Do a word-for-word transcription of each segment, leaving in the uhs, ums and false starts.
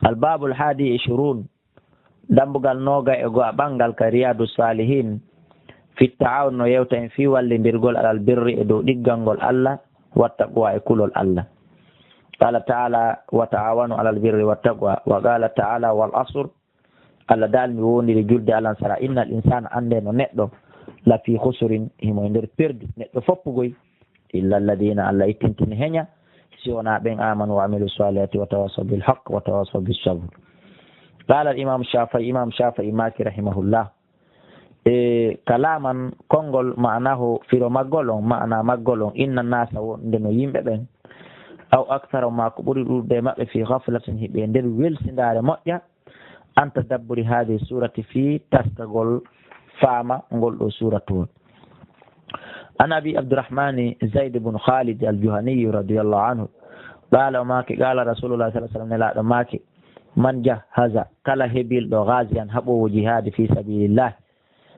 Al-Babul Hadi Ishirun, dambugal noga e go'a ɓangal ka Riyadu Salihin, fi ta'awun no yewta en fi wallindirgol alal birri e dow ɗiggal ngol Allah, wa taqwa e kulol Allah. Qala ta'ala, "Wa ta'awanu alal birri wa taqwa." Wa qala ta'ala, "Wal asr." Allah daal mi wondiri julde alansara, "Innal insana," annde no neɗɗo, "la fi khusrin," himo e nder perdu, neɗɗo foppugoy. "Illa alladhina," Allah ittintini heña, si wona ɓen, "amanu wa amilu salihati wa tawasaw bil haqq wa tawasaw bis sabr." Qala al imam Shafi'i, imam Shafi'i maki rahimahullah, e kalaman konngol ma'anahu firo maggol on, ma'ana maggol on, "Inna nasa," wonde no yimɓe ɓen, "aw akthara ma ko ɓuri ɗuuɗude e maɓɓe, fi ghaflatin," hiɓe nder welsindaare moƴƴa, "an tadabburi hadhihi surati," fii taskagol faama ngol ɗo suuratuwol. An Abi Abdurrahmani Zayd ibn Khalid al-Juhani radiyallahu anhu, qala o maaki, qala Rasulullah sallallahu alaihi wasallam, nelaaɗo maaki, "Man jahhaza," kala hebilɗo, "ghaziyan," haɓoowo jihaadi, "fi sabilillah,"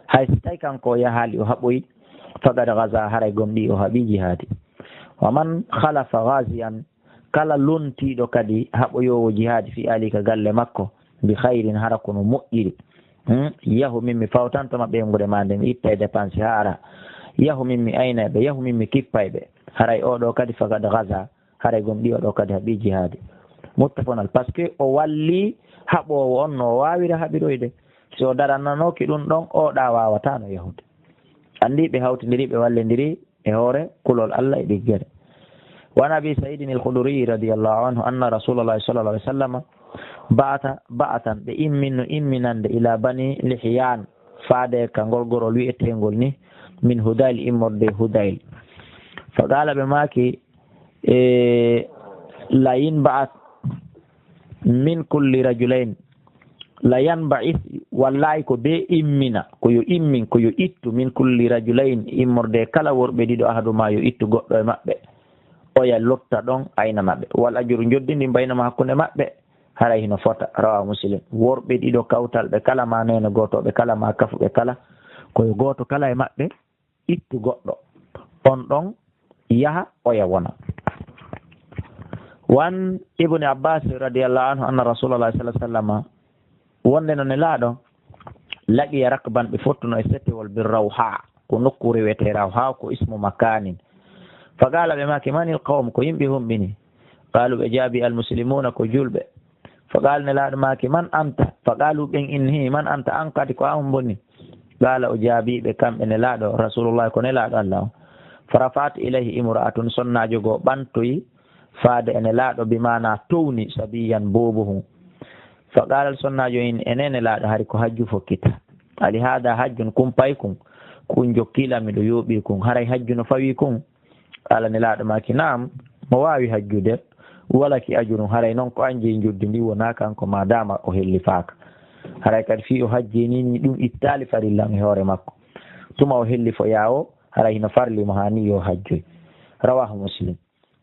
hay si tawi kanko o yahaali o haɓoyi, "faqad ghaza," haray gomɗii o haɓii jihaadi. "Wa man khalafa ghaziyan," kala lontiiɗo kadi haɓoyoowo jihaadi, "fi alika," galle makko, "bi khairin," hara kono moƴƴiri. Hmm? "Yahu min mi fawtanto ma ɓeynguure ma nden, mi ittay dépense haa ara. Yahu min mi aynay ɓe, yahu min mi kippay ɓe." Haray oo ɗoo kadi, "faqad ghaza," haray gomɗii oo ɗoo kadi haɓii jihaadi. Muttafaqun al-, parce que o walli haɓoowo on no o waawira haɓiroyde. Si o darananooki ɗun ɗon, oo ɗaa waawataa no yahude. Anndi ɓe hawtindiri, ɓe wallindiri e hoore kulol Allah e ɗiggere. Wa an Abi Sa'idin al-Khudri radiyallahu anhu anna Rasulallahi sallallahu alaihi wasallam ba'atha ba'athan, ɓe imminno imminande, ila Bani Lihyan, faade ka ngol gorol wi'eteengol ni, min Hudayl, immorde Hudayl. Fa qala, ɓe maaki, e, "La in ba'ath min kulli rajulayn," la yanba'is, wallahi ko be immina, ko yo immin, ko yo ittu, "min kulli rajulayn," immorde kala worɓe ɗiɗo, "ahaduma," yo ittu goɗɗo e maɓɓe, oya lotta ɗon, aynana ɓe. "Wal ajru," njoddi ndin, "baynahuma," hakkunde maɓɓe, haray hino fota. Rawahu Muslim. Worɓe ɗiɗo kawtal ɓe kala, ma neene gooto ɓe kala, ma kafu ɓe kala, ko yo gooto kala e maɓɓe ittu goɗɗo, on ɗon yaha, oya wona. Wan Ibni Abbas radiyallahu anhu anna Rasulallah sallallahu alaihi wasallam, wonde no Nelaaɗo laqiya rakban, ɓe fottuno e setewol, bir Rawha, ko nokkuure wiyetee Rawha, ko ismu makanin. Fa qala, ɓe maaki, "Manil qawm," ko yimɓe humɓini? Qalu, ɓe jaabi, "Al muslimuna," ko julɓe. Fa qala, Nelaaɗo maaki, "Man anta?" Fa qalu, ɓen inni, "Man anta?" An kadi ko an humboni? Qala, o jaabi ɓe, kamɓe Nelaaɗo, Rasulullah ko Nelaaɗo Allah on. Fa rafa'at ilayhi imra'atun, sonnaajo goo ɓantoyi faade e Nelaaɗo, bi maana towni, sabiyan, boobohun. Fa qala, sonnaajo in, "Ene Nelaaɗo, hari ko hajju fokkita. Ali hada hajjun, kun paykun, kun jokkilan, miɗo yooɓii kun, haray hajju no fawii kun?" Qala, Nelaaɗo maaki, "Naam, mo waawi hajjude, walaki ajurun, haray non ko an jeyi njoddi ndi, wonaa kanko, ma dama o hellifaaka. Haray kadi fii o hajjii ni, ni ɗum ittaali farillan e hoore makko. Tuma o hellifoyaa o, haray hino farli mo haa ni yo hajjoy." Rawahu Muslim.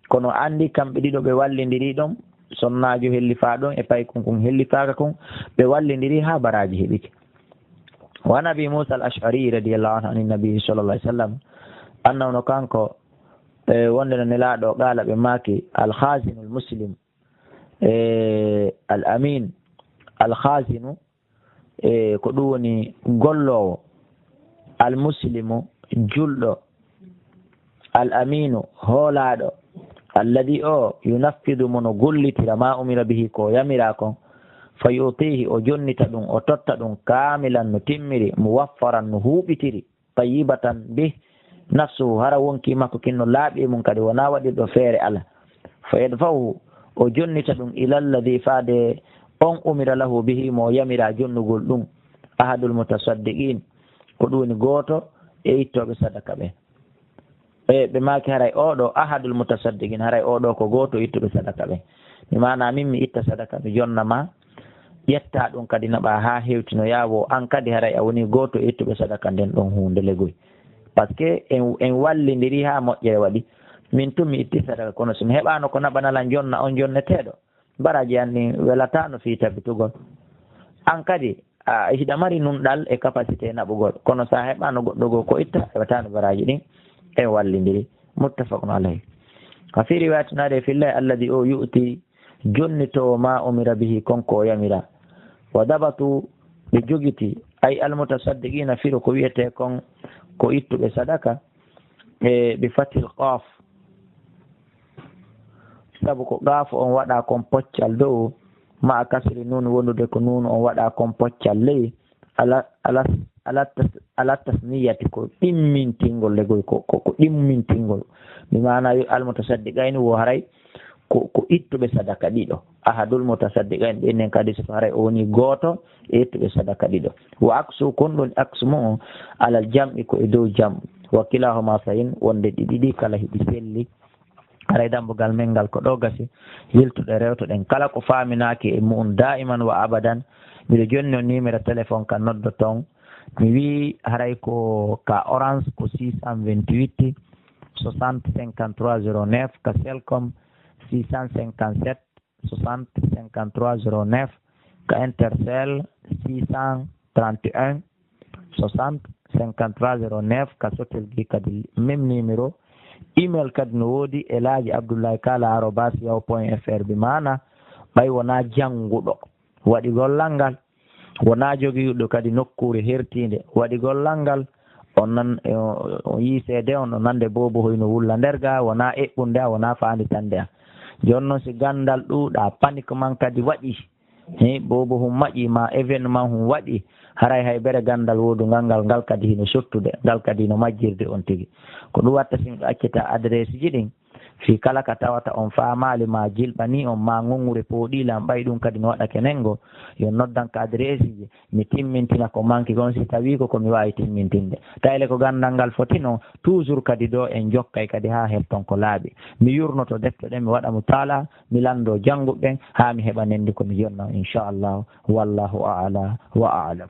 Kono anndi kamɓe ɗiɗo ɓe wallindiri ɗon, sonnaajo hellifaa ɗon e paykun kun hellifaaka kun, ɓe wallindiri haa baraaji heɓike. Wa an Abi Musa al-Ash'ari radiyallahu anhu anin Nabi sallallahu alaihi wasallam, annahu no kanko, e, wonde no Nelaaɗo qaala ɓe maaki, "Al-khazinu al-muslim," e, "al-amin." Al-khazinu, e, ko ɗum woni golloowo. Al-muslimu, julɗo. Al-aminu, hoolaaɗo. Alladhi, o, yunaffidu, mo no gollitira, ma umira bihi, ko yamiraa kon. Fa yu'tihi, o jonnita ɗum, o totta ɗum, kaamilan, no timmiri, muwaffaran, no huuɓitiri, tayyibatan bih nafsuhu, hara wonkii makko kin no laaɓi e mum kadi, wonaa waɗirɗo feere alaa. Fa yadfa'uhu, o jonnita ɗum, ila alladhi, faade on umira lahu bihi, mo yamiraa jonnugol ɗum, ahadul mutasaddiqin, ko ɗum woni gooto e ittooɓe sadaka ɓen. E ɓe maaki, haray oo ɗoo ahadul mutasaddiqin, haray oo ɗoo ko gooto ittuɓe sadaka ɓen. Mi maana min mi itta sadaka, mi jonna ma, ƴetta ɗum kadi naɓa haa hewtinoya, wo an kadi haray a woni gooto e ittuɓe sadaka nden ɗon huunde legoy. Parce que en, en wallindiri haa moƴƴere waɗi. Min tun mi itti sadaka, kono si mi heɓaano ko naɓana lan jonna on jonneteeɗo, baraaji an ɗin welataano fii tabitugol. An kadi, a, hiɗa mari nunɗal e capacité naɓugol. Kono sa heɓaano goɗɗo goo ko itta, heɓataano baraaji ɗin. En wallindiri. Muttafaqun alayhi. Wa fi riwayatin, ade fillahi alladhi o yu'ti jonnitoowo ma umira bihi, kon ko o yamira. Wa dabatu, ɓe jogiti, ay almutasaddiqina, firo ko wiyetee kon ko ittuɓe sadaka, e bi fathil qaf, sabu ko qaf on waɗa kon poccal dow, ma a kasri nun, wondude ko nun on waɗa kon poccal ley, ala, ala, ala tas-, ala tasniyati, ko ɗimmintingol legoy, ko, ko, ko ɗimmintingol. Mi maana yo almutasaddiqayni wo haray ko, ko ittuɓe sadaka ɗiɗo. Ahadul mutasaddiqayni, ɓen nen kadi so haray o woni gooto e ittuɓe sadaka ɗiɗo. Wa aksu, kon ɗon aksu mo on, alal jam'i, ko e dow jam'u. Wa kilahuma sahin, wonde ɗi ɗiɗi kala hiɗi selli. Haray dambugal men ngal ko ɗo gasi, yiltuɗe rewtuɗen. Kala ko faaminaaki e mu'un daa'iman wa abadan, miɗo jonni on numéro téléphone ka noddoton. Mi wi'i haray ko ka Orange ko six cent vingt-huit soixante cinquante-trois zéro neuf, ka Celcom six cent cinquante-sept soixante cinquante-trois zéro neuf, ka Intercell six cent trente et un soixante cinquante-trois zéro neuf, ka Sotel gi kadi même numéro. Email kadi no woodi, elaaji abdullahi kala arobas yahoo point F R. Bi maana, ɓay wonaa jannguɗo waɗi gollal ngal, wonaa jogiiɗo kadi nokkuure hertiinde waɗi gollal ngal, on nan, o, o yii seede on, o nande boobo hoyno wulla nder ga, wonaa eɓɓunde a, wonaa faanditande a. Jooni noon, si ganndal ɗuuɗa, panique man kadi waɗi, he, boobo hum maƴi ma événement hum waɗi, haray hay bere ganndal woodungal ngal, ngal kadi hino sottude, ngal kadi hino majjirde on tigi. Ko ɗum watta, si miɗo accita adresse ji ɗin, fii kala ka tawata on faamaali ma jilɓanii on ma ŋoŋŋuure pooɗii lan, ɓay ɗum kadi no waɗa kenengo, yo noddan ka adresse ji, mi timmintina ko manki kon, si tawii ko ko mi waawi timmintinde. Tayle ko ganndal ngal foti non, toujours kadi ɗo en jokkay kadi haa hetton ko laaɓi. Mi yurnoto defte ɗen, mi waɗa mutaalaa, mi lanndoo jannguɓe ɓen, haa mi heɓa nenndi ko mi jonna on, inchallahu. Wallahu a'la wa a'lam.